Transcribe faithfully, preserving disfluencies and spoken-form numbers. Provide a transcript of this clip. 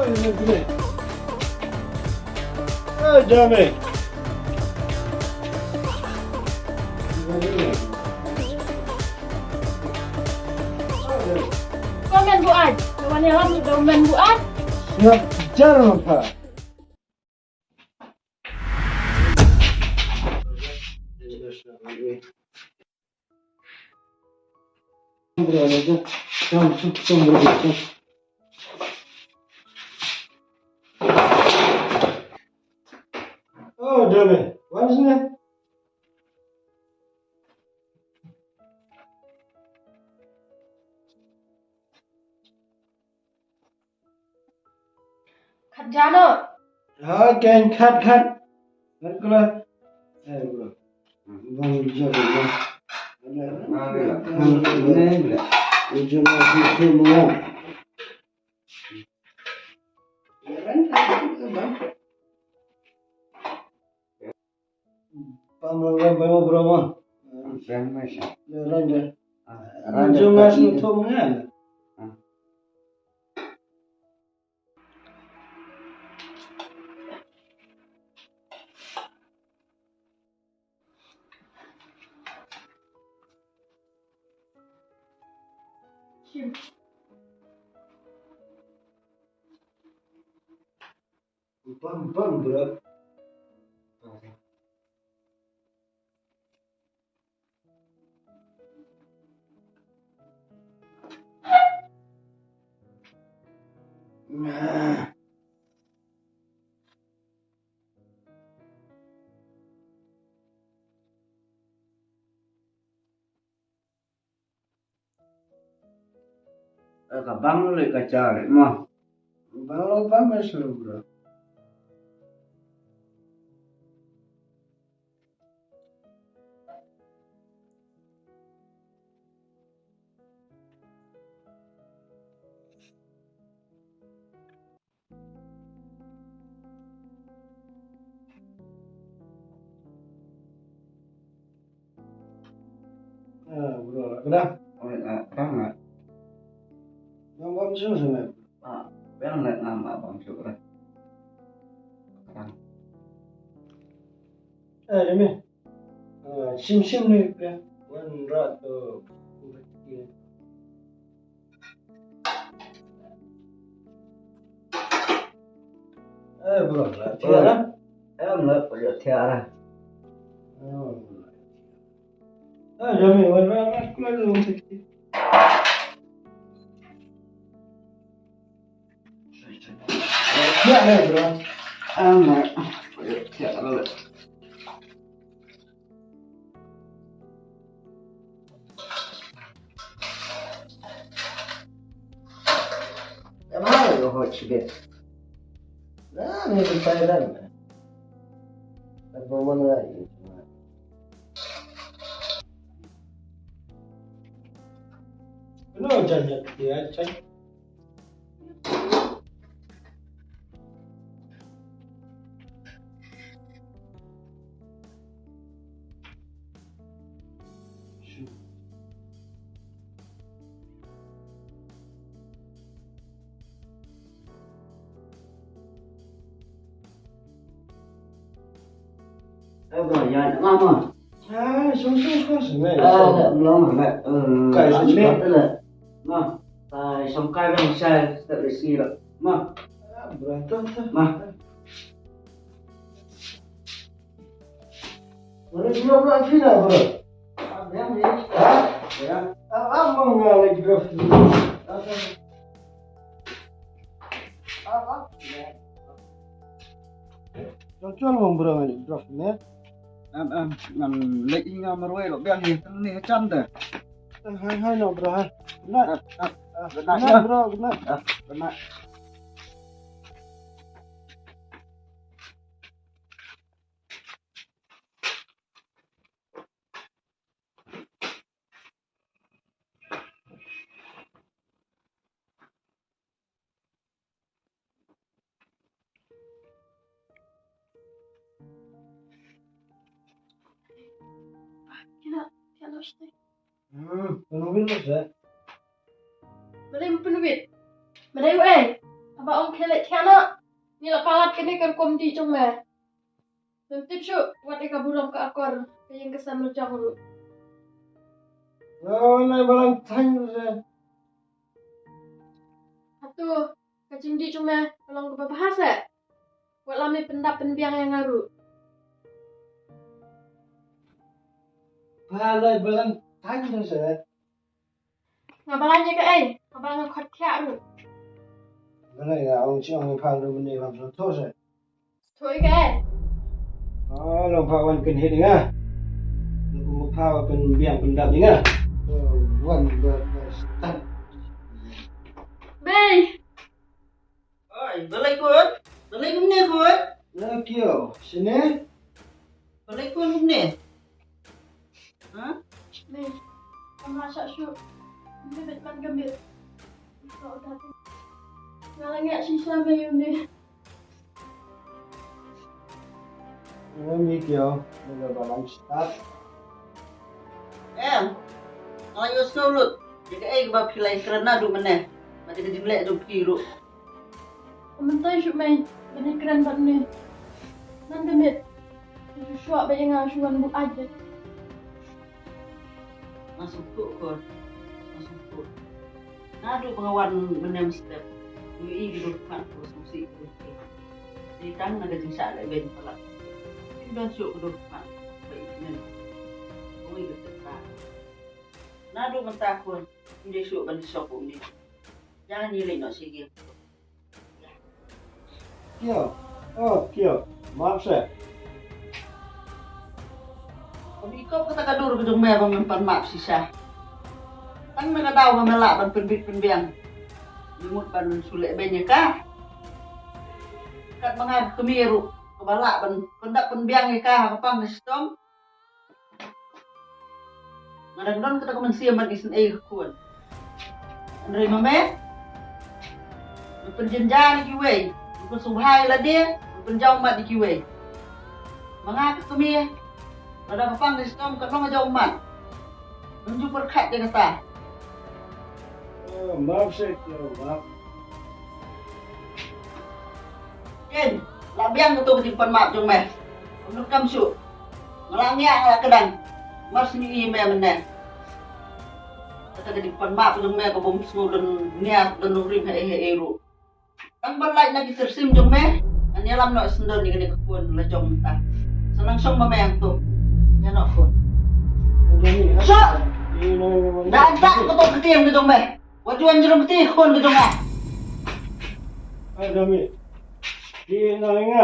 Eh, Jami. Komen buat. Kawan yang lama komen buat. Siap jar, Pak. Oh, Jami, wan sini. Khat jano. Ha, ken khat khat. Khat kula. Eh, bro. Bang jano. Mana bila? Mana bila? Jano di sini. Pam ram ram pam ram ram. Ram ram. Ya, ram ram. Ah, ram ram. Jom mas ni thom kan. Ah. Bang, bang, bro. Nah. Eh, ka bang leh ka jar mo. Bang lo bang mes lo, bro. Ah, bro, la kena. Oh, la kena. Bang, bang, sini, sini. Ah, bang, la kena, bang, sini. Kena. Eh, ini. Ah, sim, sim ni, ya. Wan rat tu. Eh, bro, la tiara. Em, la, la tiara. Oh. Ah, jami, wan, wan, wan, wan, wan. Tiara, bro. Em, la, la tiara. Em ha, yo ho chibet. Na, ni bi tai dan. At bo man ngai. No, jan jan dia cai. Eh, ba, ïa, nga ma. Ah, song, song, song, song, eh. Eh, da, mlong, da, eh, kai, song, song, da, da. Ma, tai, song, kai, bang, sai, step, da, si, da. Ma. Ah, bro, to, to. Ma. Mana dia pula sini, bro? Ah, biang, biang. Ha? Biang. Ah, ah, mau ngalih graf dulu. Ah, ah. Jong chuan wang bro ngani drop ne. Am am ngam lek i ngam roi lo biang hi tang ni cham de. Hai hai no bro hai. Good night. Ah, ah. Good night, bro, good night. Ah, good night. Kina, kina shnai. Hmm, pynwit mo seh. Balei pynwit? Balei u ei? Haba ong khie leit thiah noh. Ngi la palat kane ka rukom dih jong me. Mem tip shuh wat ïa ka burom ka akor ka ïing ka sem la jong ruh. Yo, nai balang thang re. Hato ka jingdih jong me ka long kaba bha seh? Wat la me pyndap pynbiang ïa nga ruh. Ba lai balang thang re seh. Nga balang ïa kaei? Nga balang nga khot thiah ruh. Balang nga ong chi ong pha ruh ne pha ruh tho seh. Tho ïa kaei? Ah, long pha wan kynhit nga. Long pha wan pynbiang pyndap ïa nga. Oh, wan ba ba start. Bei. Oi, balei khun? Balei kumne khun? Na kio, sini? Balei khun kumne? Ha? Mei, kam lah shah shuh. Mei, bet man kam bet. Kau dah tu. Ngalang ya shisha mei uni. Mei kio, mei balang start. Em, ngalang yo snow lut. Jaga eh ba pilai kerana du mene. Ba jaga jimlek du piru. Mynta shu mei, bani kren bad ni. Nan ka miet. Shu shuwa ba ïa nga shu wan bu aje. Nga sngewthuh ko. Nga sngewthuh. Naduh ba nga wan mynne mynstep. Ngi i ka dei khmat ko sngewsih ko. Dei tang na ka jingshah lehbeiñ palat. Ym don shuh ka dei khmat. Ba i men. Oi ka teta. Naduh mynta ko. Ym dei shuh ban shok ko ni. Jan ïa leit noh sha ïing. Kio. Oh, kio. Map seh. Kam ikop kata ka dur ka jong me ba men pan map shisha. Tang na ka daw ba me lah ban pynbit pynbiang. Me mut ban shu lehbeiñ ïa ka. Kat ma nga ka kmie ruh kaba lah ban pyndap pynbiang ïa ka ha ka pang ka shitom. Nga dang don kata ka mynsiem ban isynei ka khun. Hynrei ma me, me pynjynjar ïa kiwei, me pynsngewbha ïa lade, me pynjaw ummat ïa kiwei. Ma nga ka kmie, lada ka pang ka shitom ka long ka jaw ummat. Mem ju pyrkhat ïa kata. Oh, map seh, oh, map. Ken, la biang kato ka jingpan map jong me. Kam donkam shuh. Nga la ngiah, nga la kdang. Mar shu ïohi me mynne. Kata ka jingpan map jong me ka bym sngew don nia don nongrim ha ei ha ei ruh. Tang ban lait na ki tyrsim jong me. Ngan ïalam noh syndon ïa kane ka khun la jong mynta. Sa nang shong ma me hangto. Ïa noh khun. Sha! Da da kato ka ktien ka jong me. Wat ju wan jrong kti khun ka jong nga. Ai, Dami. Ki na nga.